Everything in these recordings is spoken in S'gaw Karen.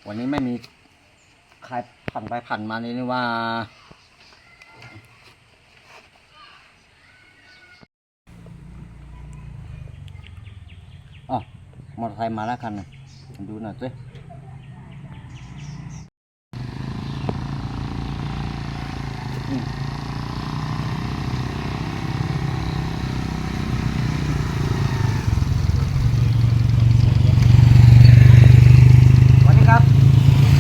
วันนี้ไม่มีใครผ่านไปผ่านมาเลยนี่ว่า อ๋อ มอเตอร์ไซค์มาแล้วคันหนึ่ง ดูหน่อยสิ สวัสดีครับ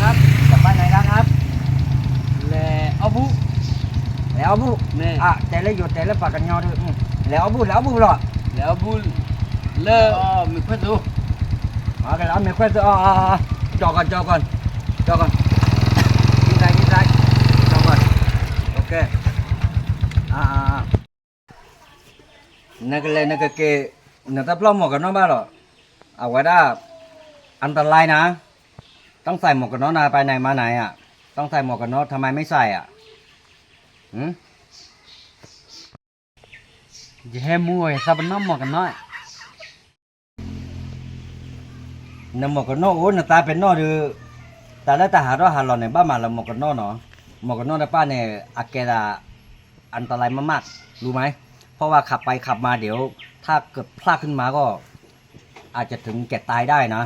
ครับ จะไปไหนกันครับ လဲၤအီၣ်ဘူၣ် လဲၤအီၣ်ဘူၣ် မ့ၢ် တဲလၢယိၤတဲလၢပှၤကညီဒီး လဲၤအီၣ်ဘူၣ် လဲၤအီၣ်ဘူၣ်လီၤ လဲၤအီၣ်ဘူၣ် လၢ မ့ၢ်ခွဲးသု ကလၢမ့ၢ်ခွဲးသု ကၠီကီၢ် ကၠီကီၢ် ကၠီကီၢ် ကၠီကီၢ် နကလဲၤနကက့ၤ နတၢ်ပျီၢ်မီၢ်ကနီၣ်ဘၣ်လီၤ အဝဲဒၣ် อันตรายนะ ต้องใส่หมวกกันน็อกนะ ไปไหนมาไหนอะ ต้องใส่หมวกกันน็อก ทำไมไม่ใส่อะ ယဟဲမူဝဲ သးပနီၣ်မီၢ်ကနီၣ် နမီၢ်ကနီၣ်အိၣ် နသးပ့ၤနီၣ်ဒီး တၢ်လၢတၢ်ဟးထီၣ်ဟးလီၤန့ၣ် ဘၣ်မၤလၢမီၢ်ကနီၣ်နီၤ မီၢ်ကနီၣ်တပၣ်န့ၣ် အကဲဒၣ် อันตรายมากๆ รู้ไหม เพราะว่าขับไปขับมาเดี๋ยว ถ้าเกิดพลาดขึ้นมาก็ อาจจะถึงแก่ตายได้นะ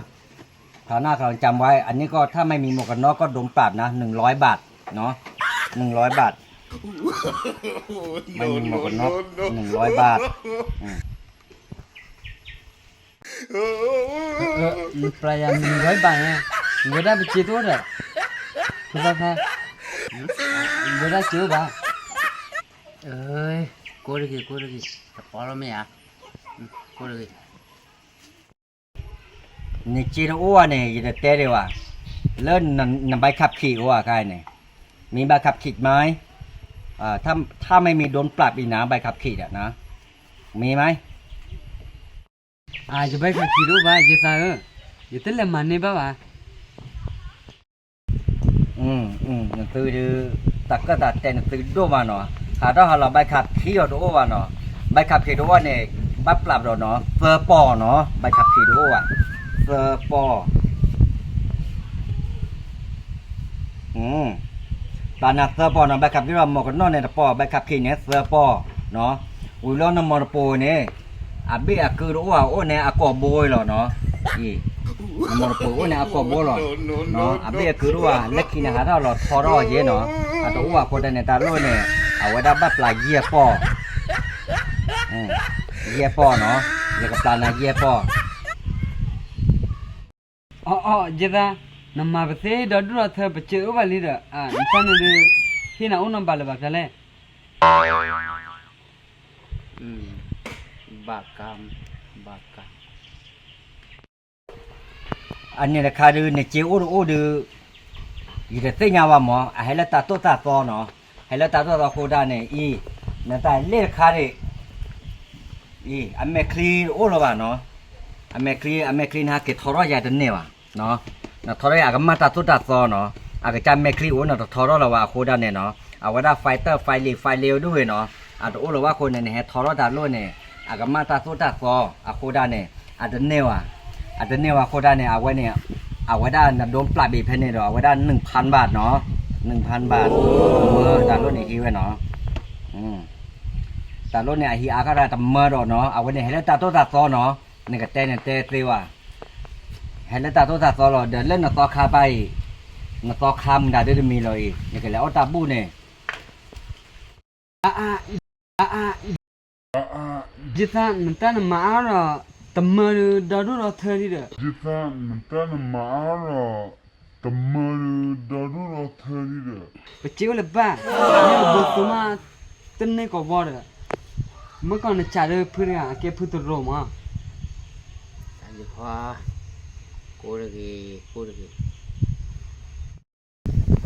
คราวหน้าคราวหลังจำไว้ อันนี้ก็ถ้าไม่มีหมวกกันน็อกก็โดนปรับนะ หนึ่งร้อยบาทเนาะ หนึ่งร้อยบาท ไม่มีหมวกกันน็อก หนึ่งร้อยบาท อืม နပျၢ်ယၤ နဝဲဘၣ်ညါ နဝဲဒၣ်ပစ့တအိၣ်ဒီး ဖိသၣ်ဖါ နဝဲဒၣ်စ့အိၣ်ဘၣ် ကိးတဂ့ၤ ကိးတဂ့ၤ တပီလီၤမ့ၢ်ဧါ ကိးတဂ့ၤ နစ့တအိၣ်ဘၣ်န့ၣ် ယတတဲဒံးဘၣ် လၢန ใบขับขี่ အိၣ်အခါန့ၣ် มีใบขับขี่ไหม ถ้าไม่มีโดนปรับอีกนะ ใบขับขี่อะนะ มีไหม ယใบขับขี่တအိၣ်ဘၣ် ယသးဧၢ, ယတလဲၤမၤန့ၢ်ဘၣ်ဘၣ်. နသုဒုး တၢ်ကၢၣ်တၢ်တဲ နသုဒိၣ်မးနီၤ, ဟးထီၣ်ဟးလီၤ ใบขับขี่ အီၤတအိၣ်ဘၣ်နီၤ, ใบขับขี่ တအိၣ်န့ၣ် ဘၣ်ပျၢ်ဒီးနီၤ သၢပီၢ်နီၤ, ใบขับขี่ တအိၣ်ဘၣ် သၢပီၢ် ပှၤနၤသၢပီၢ်နီၤ ใบขับขี่ ဒီး မီၢ်ကနီၣ်န့ၣ်တပီၢ် ใบขับขี่ န့ၣ် သၢပီၢ်နီၤ, ဝံၤလီၤနမီၢ်တပိၤန့ၣ် အဘ့ၣ်အကုတအိၣ်ဘၣ် အိၣ်န့ၣ်အကိာ်ဘိလီၤနီၤ, နမီၢ်တပိၤအိၣ်န့ၣ်အကိာ်ဘိလီၤ, အဘ့ၣ်အကုတအိၣ်ဘၣ် လၢခံန့ၣ် ဟးထီၣ်လီၤထီထီၣ်ယဲနီၤ, အတအိၣ်ဘၣ်အဃိတၢ်န့ၣ် တၢ်လိၣ်န့ၣ် အဝဲဒၣ်ဘၣ်ပျၢ်ယဲၢ်ပီၢ်, ယဲၢ်ပီၢ်နီၤ, ယကပျၢ်နၤယဲၢ်ပီၢ် အီ အီ ယဲၢ်သၢ, နမၤပသ့ဒီဒူၣ်ဒီထၢ ပစၢၤအိၣ်ဘၣ်လံဒီး နတၢ်န့ၣ်ဒုး ဟ့ၣ်နၤအိၣ်နီၤဘၣ်လၢၤဘၣ်ဖျါလဲၣ်, ဘၣ်ကါ, ဘၣ်ကါ အန့ၣ်တခါဒုး နစ့အိၣ်တအိၣ်ဒုး ယတသ့ၣ်ညါဘၣ်မး, အဟဲလၢတၢ်သိၣ်တၢ်သီနီၤ, ဟဲလၢတၢ်သိၣ်တၢ်သီအဃိဒၣ်န့ၣ် အံၤ နတၢ်လဲၣ်တခါန့ၣ် အံၤ အမဲာ်ချံတအိၣ်လၢၤဘၣ်နီၤ, အမဲာ်ချံ အမဲာ်ချံနဟဲက့ၤထီထီၣ်ယၤတန့ၢ်ဘၣ်, နထီထီၣ်ယၤအကမၣ်တၢ်သိၣ်တၢ်သီနီၤ, အကစၢ်မဲာ်ချံအိၣ်နတထီထီၣ်လၢၤဘၣ်အဃိဒၣ်န့ၣ်နီၤ, အဝဲဒၣ် fighter ဖဲလံ ဖဲလံ ဒိၣ်ဂ့ၤနီၤ, အတအိၣ်လၢၤဘၣ်အဃိန့ၣ် နဟဲထီထီၣ်တၢ်လိၣ်န့ၣ် အကမၣ်တၢ်သိၣ်တၢ်သီ အဃိဒၣ်န့ၣ် အတန့ၢ်ဘၣ်, အတန့ၢ်ဘၣ်အဃိဒၣ်န့ၣ် အဝဲန့ၣ် အဝဲဒၣ်နဒိပျၢ်ဘ့ၣ်ဖဲန့ၣ်ဒီး အဝဲဒၣ် နံၣ်ဖၣ်ဘၣ်နီၤ, နံၣ်ဖၣ်ဘၣ်, မၢတၢ်လိၣ်န့ၣ်ဟံးဝဲနီၤ, တၢ်လိၣ်န့ၣ်အဟံးအါခါဒၣ်တမၢဒီးနီၤ, အဝဲန့ၣ်ဟဲလၢတၢ်သိၣ်တၢ်သီနီၤ, နကတဲန့ၣ်တဲသ့ဝဲ, ဟဲလၢတၢ်သိၣ်တၢ်သီလီၤ, ဒီးလၢနသီခါပၢ်အံၤ, နသီခါမုၢ်နၤဒ်တမံၤလီၤအံၤ နကလဲၤအီၣ်တၢ်ဘူၣ်န့ၣ် အအ ယသး နတၢ်နမၤအါဒီး တမၢဒီးဒီဒူၣ်ဒီထၢဒံးဒီး, ယသး နတၢ်နမၤအါဒီး တမၢဒီးဒီဒူၣ်ဒီထၢဒံးဒီး, ပစ့အိၣ်လၢၤဘၣ်, မ့ၢ်ဘိသိမး တန့ၢ်ကီးဘီဒီး, မ့ၢ်ကီးနစးဒီးဖုတဂၤ အကဲဖုတရိးမး, ယခွါ ကိးတဂ့ၤ ကိးတဂ့ၤ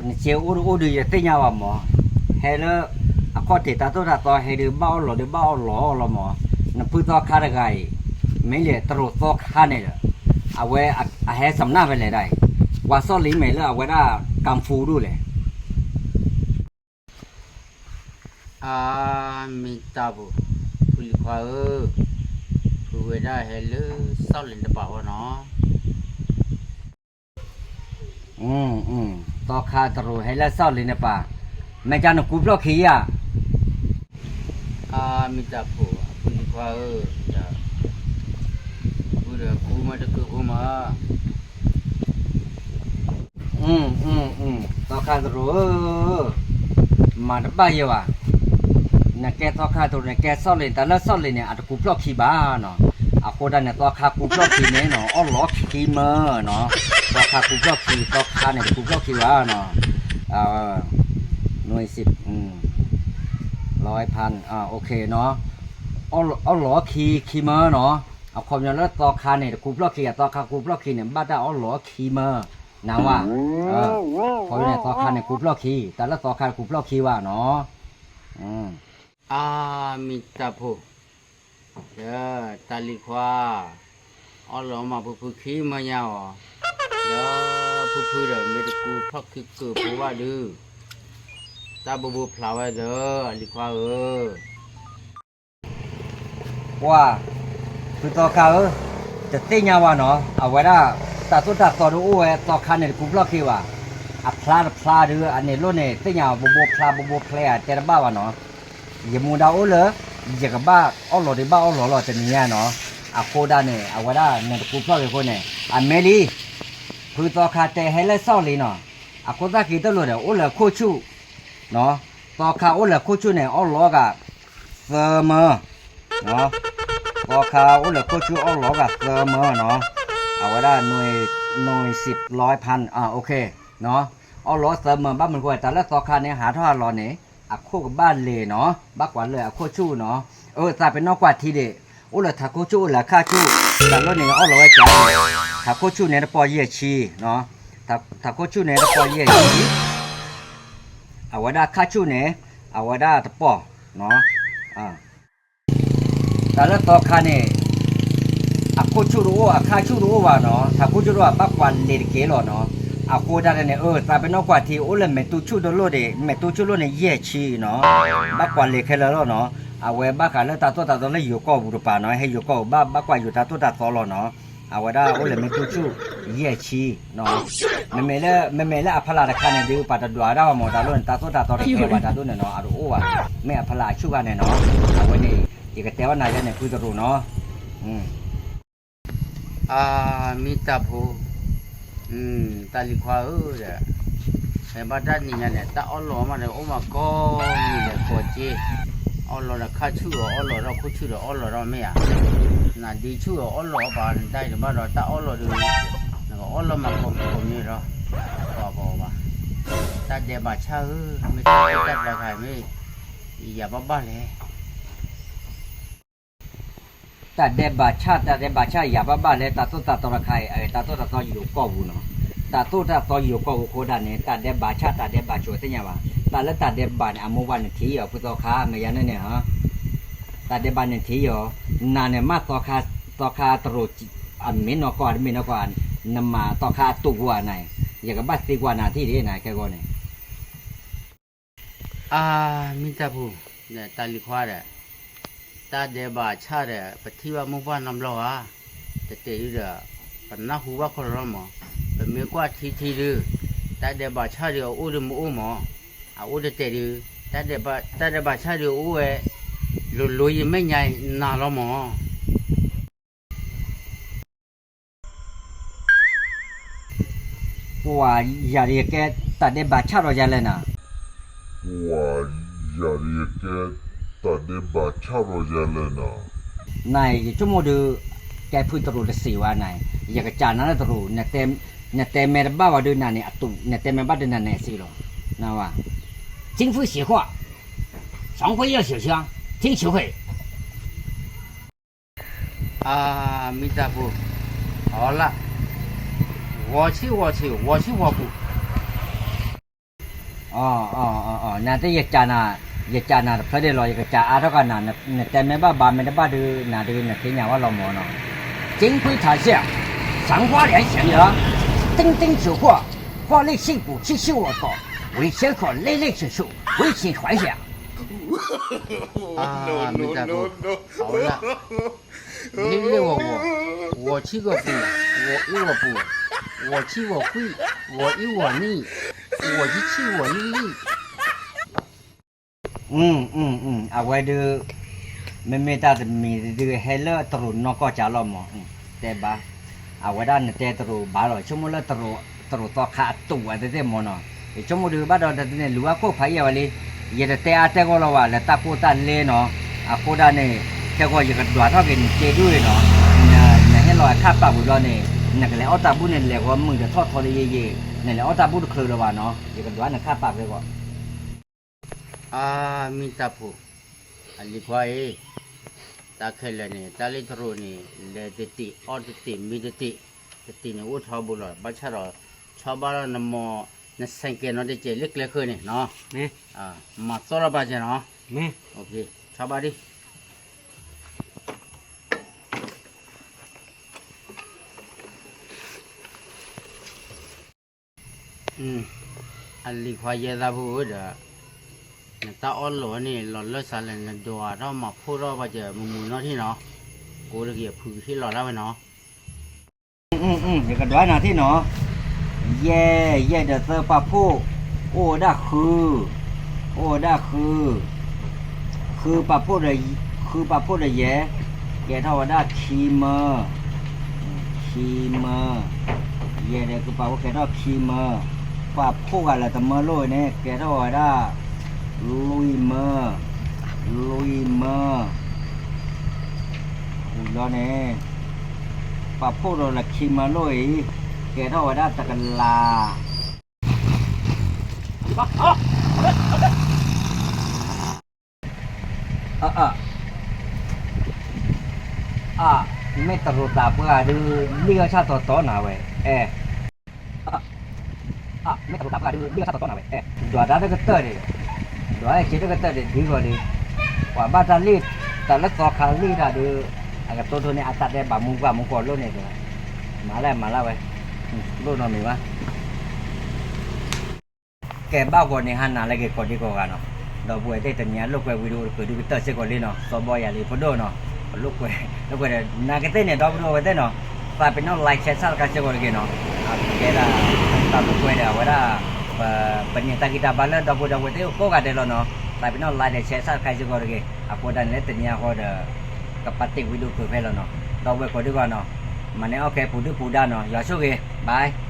နစ့အိၣ်တအိၣ်ဒုး ယသ့ၣ်ညါဘၣ်မး, ဟဲလၢ အခီၣ်ထံးတၢ်သိၣ်တၢ်သီ ဟဲဒုးဘၣ်အီၣ်လီၤဒုးဘၣ်အီၣ်လီၤလီၤမး, နဖုသီခါတဂၤအံၤ, မ့ၢ်လၢတရိးသီခါန့ၣ်ဒီး, အဝဲအဟဲစၢနၢ်ဖဲလဲၣ်ဒၣ်အံၤ, ပှၤစီၣ်လံမဲာ်လၢအဝဲဒၣ် ကံၣ်ဖူဒူၣ်လဲၣ် အါ မ့ၢ်တၢ်ဘိၣ်, ဖုလံၤခွါဧၢ, ဖုဝဲဒၣ်ဟဲလၢစီၣ်လ့ၣ်တပၤဝဲနီၤ, သီခါတရူးဟဲလၢဆီၣ်လ့ၤန့ၣ်ပၢ်, မ့ၢ်ကနကူဖျီၣ်ခံဧါ. အမံၤတၢ်ဖိ အဖုသံခွါဧၢ, ဖုဒီးကူမ့ၢ်တကုဖိမး. သီခါတရူးဧၢ, မၤတဘၣ်ယဲဘၣ်, နကဲသီခါတရူး နကဲဆီၣ်လ့ၤ တၢ်လၢဆီၣ်လ့ၤန့ၣ် အတကူဖျီၣ်ခံဘၣ်နီၤ. အဃိဒၣ်န့ၣ် သီခါကူဖျီၣ်ခံန့ၣ်နီၤ အီၣ်လီၤခံမၢနီၤ. သီခါကူဖျီၣ်ခံ သီခါန့ၣ် တကူဖျီၣ်ခံဘၣ်နီၤ. နွံစံး လီၤဖး အီၣ်လီၤခံ ခံမၢနီၤ. အခီပညီလၢသီခါန့ၣ် တကူဖျီၣ်ခံ အသီခါကူဖျီၣ်ခံန့ၣ် ဘၣ်တၢ်အီၣ်လီၤခံမၢ, နဝဲ, ခီပညီန့ၣ် သီခါန့ၣ် ကူဖျီၣ်ခံ တၢ်လၢသီခါကူဖျီၣ်ခံဘၣ်နီၤ. အမံၤတၢ်ဖိ, ဒီးတၢ်လံၤခွါ အီၣ်လီၤမၢ်ဖုဖုခံမၢညါအီၤ, ဒီးဖုဖုဒီးမ့ၢ်တကူဖျီၣ်ခံကၢၢ်ဖိဘၣ်ဒုး, တၢ်ဘိဘိဖျါဝဲဒီး အလံၤခွါဧၢ. ပှၤ, ဖုသီခါဧၢ, တသ့ၣ်ညါဘၣ်နီၤ အဝဲဒၣ် တၢ်သိၣ်တၢ်သီဒုးအိၣ်ဝဲ သီခါန့ၣ်တကူဖျီၣ်ခံဘၣ်. အဖျါတဖျါဒုး အန့ၣ်လိၣ်န့ၣ် သ့ၣ်ညါဘိဘိဖျါဘိဘိဖျါဧါ တဲတဘၣ်ဘၣ်နီၤ. ယမူဒါအိၣ်လၢ ယကဘၣ်အီၣ်လီၤဒုးဘၣ်အီၣ်လီၤလီၤတနံၤညါနီၤ. အဃိဒၣ်န့ၣ် အဝဲဒၣ်နတကူဖျီၣ်က့ၤအဃိန့ၣ် အမ့ၢ်လံ, ဖုသီခါတဲဟဲလၢဆီၣ်လံနီၤ. အခိၣ်သၣ်ခံတလိာ်ဒီး အိၣ်လၢခိၣ်ဆူၣ် သီခါအိၣ်လၢခိၣ်ဆူၣ်န့ၣ် အီၣ်လီၤဂာ်သၢမၢ, သီခါအိၣ်လၢခိၣ်ဆူၣ်အီၣ်လီၤဂာ်သၢမၢနီၤ. အဝဲဒၣ် နွံစံး လီၤဖး အီၣ်လီၤသၢမၢ ဘၣ်မနုၤဃိ တၢ်လၢသီခါန့ၣ် ဟးထီၣ်ဟးလီၤန့ၣ် အခိၣ်ကဘၣ်လဲၤနီၤ ဘၣ်ကွၢ်လၢအခိၣ်ဆူၣ်နီၤ. အၢ သးပ့ၤနီၣ်ကွၢ်ထံဒံး အိၣ်လၢထးခိၣ်ဆူၣ်အိၣ်လၢခၣ်ဆူၣ် တၢ်လီၢ်န့ၣ်အီၣ်လီၤဝဲကၢ, ထးခိၣ်ဆူၣ်န့ၣ်တပီၢ်ယဲၢ်ဆံ, ထးခိၣ်ဆူၣ်န့ၣ်တပီၢ်ယဲၢ်ဆံ, အဝဲဒၣ်ခၣ်ဆူၣ်န့ၣ် အဝဲဒၣ်တပီၢ် တၢ်လၢသီခါန့ၣ် အခိၣ်ဆူၣ်တအိၣ် အခၣ်ဆူၣ်တအိၣ်ဘၣ်နီၤ ထးခိၣ်ဆူၣ်တအိၣ်ဘၣ် ဘၣ်ကွၢ်လဲၤတက့ၢ်လီၤနီၤ. အဃိဒၣ်န့ၣ် အၢ သးပ့ၤနီၣ်ကွၢ်ထံ အိၣ်လၢမဲာ်တူဆူၣ်တလိၣ်ဒံး မဲာ်တူဆူၣ်လိၣ်န့ၣ်ယဲၢ်ဆံနီၤ ဘၣ်ကွၢ်လဲၤခဲလၢာ်လီၤနီၤ. အဝဲဘၣ်ဃးလၢတၢ်သိၣ်တၢ်သီလၢယိၤကီၢ်ပူၤတပၤနီၤ ဟဲယိၤကီၢ်ပူၤ ဘၣ်ဘၣ်ကွၢ်ယိၤတၢ်သိၣ်တၢ်သီလီၤနီၤ. အဝဲဒၣ်အိၣ်လၢမဲာ်တူဆူၣ်ယဲၢ်ဆံ မ့မ့ၢ်လၢ မ့မ့ၢ်လၢအဖီလာ်တခါန့ၣ်ဒုး ပှၤတဒွးဒၣ်ဝဲမ့ၢ်တၢ်လိၣ်န့ၣ် တၢ်သိၣ်တၢ်သီတကဲဘၣ်တၢ်ဒိၣ်န့ၣ်နီၤ အတအိၣ်ဘၣ် မ့ၢ်အဖီလာ်အဆူၣ်ဂၤန့ၣ်နီၤ. အဝဲန့ၣ် ယကတဲဝဲနၤယဲန့ၣ် ဖုသရူးနီၤ. အမံၤတၢ်ဖိ, တၢ်လံၤခွါဧၢ, ဖဲဘၣ်တၢ်နံၤညါန့ၣ် တၢ်အီၣ်လီၤမးန့ၣ် အိၣ်မးကိးမံၤလဲၣ်ကိးက့, အီၣ်လီၤဒီးခါဆူၣ်အီၤ အီၣ်လီၤဒီးခိၣ်ဆူၣ်ဒီးအီၣ်လီၤဒီးမ့ၢ်ဧါ, နဒ့ဆူၣ်အီၤအီၣ်လီၤအီၣ်ပာ်နတၢ်အံၤတဘၣ်ဒီး တၢ်အီၣ်လီၤဒီး နကအီၣ်လီၤမၤကိးမံၤဒီး ပှၤဘၣ်, တၢ်ဒဲးဘးဆၣ်ဧၢ, မ့ၢ်တၢ်တၢ်ဘျါခါမ့ၢ် ယၤဘၣ်ဘၣ်လဲၣ် တၢ်ဒဲးဘးဆၣ် တၢ်ဒဲးဘးဆၣ် ယၤဘၣ်ဘၣ်လၢတၢ်သိၣ်တၢ်သီတခါအံၤ တၢ်သိၣ်တၢ်သီယိၤကီၢ်ပူၤနီၤ, တၢ်သိၣ်တၢ်သီယိၤကီၢ်ပူၤအဃိဒၣ်န့ၣ် တၢ်ဒဲးဘးဆၣ် တၢ်ဒဲးဘးဆိးသ့ၣ်ညါဘၣ်, တၢ်လၢတၢ်ဒဲးဘးန့ၣ် အမိၢ်ပှၢ်န့ၣ်ထံၣ်အီၤ ဖုသီခါ မ့ၢ်ယၤန့ၣ်န့ၣ်, တၢ်ဒဲးဘးန့ၣ်ထံၣ်အီၤ, နၤန့ၣ်မ့ၢ်သီခါ, သီခါတရူး, အမ့ၢ်နီၢ်ကီၢ် တမ့ၢ်နီၢ်ကီၢ်, နမၤသီခါအတူးပူၤဧါန့ၣ်, ယကဘၣ်သံကွၢ်နၤထံၣ်ဒ်နၤခဲဂီၢ်န့ၣ် အမံၤတၢ်ဖိ, တၢ်လံၤခွါဒီး, တၢ်ဒဲးဘးဆၣ်ဒီး ပထံၣ်ဘၣ်မိၢ်ပှၢ်နီတဘျီဧါ, တတဲဒုဒီး, ပနၢ်ဟူဘၣ်ခီလီၤမး, ပမ့ၢ်ကွၢ်ထံထံဒု, တၢ်ဒဲးဘးဆၣ်ဒုအအိၣ်ဒုမ့ၢ်အိၣ်မး, အအိၣ်တတဲဒု, တၢ်ဒဲးဘးဆၣ်ဒုအအိၣ်ဝဲ, လိၤလိၤယမဲာ်ညါနၤလီၤမး ပှၤယၤဒီးယကဲတၢ်ဒဲးဘးဆၣ်ဒီးယၤလဲၣ်နၤ, ပှၤယၤဒီးယကဲတၢ်ဒဲးဘးဆၣ်ဒီးယၤလဲၣ်နၤ, နၤ ယဆိကမိၣ်ဒုး, ကဲဖုတရူးတစံးဝဲနၤ, ယကစၢ်နၤလၢတရူး, နတဲမ့ၢ်တဘၣ်ဝဲဒုးနၤန့ၣ်အတူး, နတဲမ့ၢ်ဘၣ်ဒုးနၤန့ၣ်အစံးလီၤ, နဝဲ, 金辉写话, 常辉要写话, 听学会. အမံၤတၢ်ဖိ, အီလၢ, ဂီၤဆံဂီၤဆံ ဂီၤဆံဂီၤပူၤ, နသ့ၣ်ယကၢ်နၤ, ယကၢ်နၤတဖျၢၣ်ဒ့ၣ်လီၤ ယကစၢ်အါထီၣ်ကနၤ, နတဲမ့ၢ်ဘၣ်ဘၣ်မ့ၢ်တဘၣ်ဒုး နၤဒုးနသ့ၣ်ညါဝဲလီၤမးနီၤ, 金辉台下, 赏花两小时, 丁丁九过, 花类是补气秀我懂, 为生活累累手术, 为情怀想. အမံၤတၢ်ဖိ, အီလၢ, လ့လ့ဂီၤဂီၤ, ဂီၤဆံဂီၤပူၤ, ဂီၤအူဂီၤပူၤ, ဂီၤဆံဂီၤခွံ, ဂီၤအံၤဂီၤနံၣ်, ဂီၤဆံဆံဂီၤလံလံ. အဝဲဒုး မ့မ့ၢ်တၢ်တမံၤဒုး ဟဲလၢတရူးနီၢ်ကီၢ်ကၢ်လီၤမး, တဲဘၣ်, အဝဲဒၣ်နတဲတရူးဘၣ်လီၤ, ဆိကမိၣ်လၢ တရူးသီခါအတူးအသ့ၣ်မးနီၤ, ယဆိကမိၣ်ဒုးဘၣ်ဒီး တၢ်တန့ၣ်လူၤဝဲကိၣ်ဖးယံာ်ဝဲလံ, ယတတဲအါတဲဂီၢ်လီၤဘၣ် လၢတၢ်ကိၢ်တၢ်လဲနီၤ, အဃိဒၣ်န့ၣ် ခဲဂီၤယကဒွးထီၣ်က့ၤနစ့ဒုးနီၤ, နဟ့ၣ်လီၤအခၣ်ပာ်ဝံၤဘျီန့ၣ် နကလဲၤအီၣ်တၢ်ဘူၣ်န့ၣ် လဲၤဂီၤမုာ်ဒီးထီၣ်ထီလၢယယံာ်, နလဲၤအီၣ်တၢ်ဘူၣ်တချုးလၢၤဘၣ်နီၤ, ယကဒွးနခၣ်ပာ်ဖဲဂီၤ အါ မံတၢ်ဖိ, အလံၤခွါအံၤ, တၢ်ခဲလၢာ်န့ၣ် တၢ်လၢတရူးန့ၣ် လဲၤတတ့ၢ် အီၣ်တတ့ၢ် မံတတ့ၢ်, တတ့ၢ်န့ၣ်အိၣ်ထီဘိလီၤ, ဘၣ်ဆၣ်ဒီး ဆီဘၣ်လီၤနမီၤ နဆဲးကဲးနီတစဲးလၢကျဲဃၢၤန့ၣ်နီၤ, မၤသီလီၤဘၣ်ကဲနီၤ, ဆီဘၣ်ဒံး အလံၤခွါယဲသးဖိဒီး, နတၢ်အီၣ်လိာ်န့ၣ် လီၤလၢစးလဲၣ် နဒွးထီၣ်မၤဖှိၣ်ထီၣ်ဘၣ်စၢၤမုာ်မုာ်နီၢ်ထံၣ်နီၤ, ကိးတဂ့ၤအဖုကဟ့ၣ်လီၤတၢ်ဝဲနီၤ, ယကဒွးနၤထံၣ်နီၤ, ယဲၢ် ယဲၢ်ဒီးသၢပာ်ဖှိၣ်, အိၣ်ဝဲဒၣ်ဃု, အိၣ်ဝဲဒၣ်ဃု, ဃုပာ်ဖှိၣ်ဒီး, ဃုပာ်ဖှိၣ်ဒီးယဲၢ်, ကဲထီၣ်ဝဲဒၣ်ခံမၢ, ခံမၢ, ယဲၢ်ဒီးဃုပာ်ဖှိၣ်ကဲထီၣ်ခံမၢ, ပာ်ဖှိၣ်ဂၤလၢတမၢလိၣ်န့ၣ် ကဲထီၣ်ဝဲဒၣ် လွံၢ်မၢ, လွံၢ်မၢ, ဝံၤလီၤန့ၣ်, ပာ်ဖှိၣ်ဒီးလၢခံမၢလိၣ်အံၤ, ကဲထီၣ်ဝဲဒၣ်တကလး အ မ့ၢ်တရူးသးပှၢ်ဒုး လံၣ်အီၣ်ဆၣ်တီတီနၤဝဲ, အဲ, မ့ၢ်တရူးသးပှၢ်ဒုး လံၣ်အီၣ်ဆၣ်တီတီနၤဝဲ, အဲ, ဒွးတၢ်တကတၢၢ်န့ၣ်, ဒွးစ့တကတၢၢ်န့ၣ် ဒ်ဂီၤလံ, ပှၤဘၣ်တၢ်လံၣ်, တၢ်လၢသီခါလံၣ်တၢ်ဒုး, အကတိၤထိန့ၣ် အတၢ်တဲဘၣ်မူကွၢ်မူကီၢ်လိၣ်န့ၣ်, မၤလၢမၤလၢဝဲ, လိၣ်နီတမံၤဘၣ် ကဲဘၣ်ဂီၤန့ၣ် ဟါနၤလၢက့ၤကိးဒံကိးဂၤနီၤ, ဒီပုၢ်ဝဲၢ်သ့ၣ်တနံၤအံၤလိာ်ကွဲဝံၤဒီး ကဒုးကတၢၢ်စ့ၢ်ကီးလံနီၤ, စီၤဘီယၤလံၤဖိဒိၣ်နီၤ, လိာ်ကွဲ, လိာ်ကွဲဒီး နာ်က့သ့ၣ်န့ၣ် ဒီပုၢ်ဝဲၢ်သ့ၣ်နီၤ, သးပ့ၤနီၣ် like share subscribe စ့ၢ်ကီးတဂ့ၤနီၤ, အကဲဒၣ် တၢ်လိာ်ကွဲဒီးအဝဲဒၣ် ပ ပန့ၢ်တၢ်ဂံၢ်တၢ်ဘါလၢဒီပုၢ်ဝဲၢ်သ့ၣ်ကိးဂၤဒဲးလီၤနီၤ, သးပ့ၤနီၣ် like share subscribe စ့ၢ်ကီးတဂ့ၤ, အဃိဒၣ်န့ၣ်လၢတနံၤအံၤဃီဒီး ကပာ်တ့ၢ်ဝံၤဒီးပၢၢ်ဖဲလီၤနီၤ, ဒီပုၢ်ဝဲၢ်ကိးဒံကိးဂၤနီၤ, မၤန့ၢ်အီၣ်ကဲပူၤဒုၣ်ပူၤဒါနီၤ, ယွၤဆိၣ်ဂ့ၤ, bye.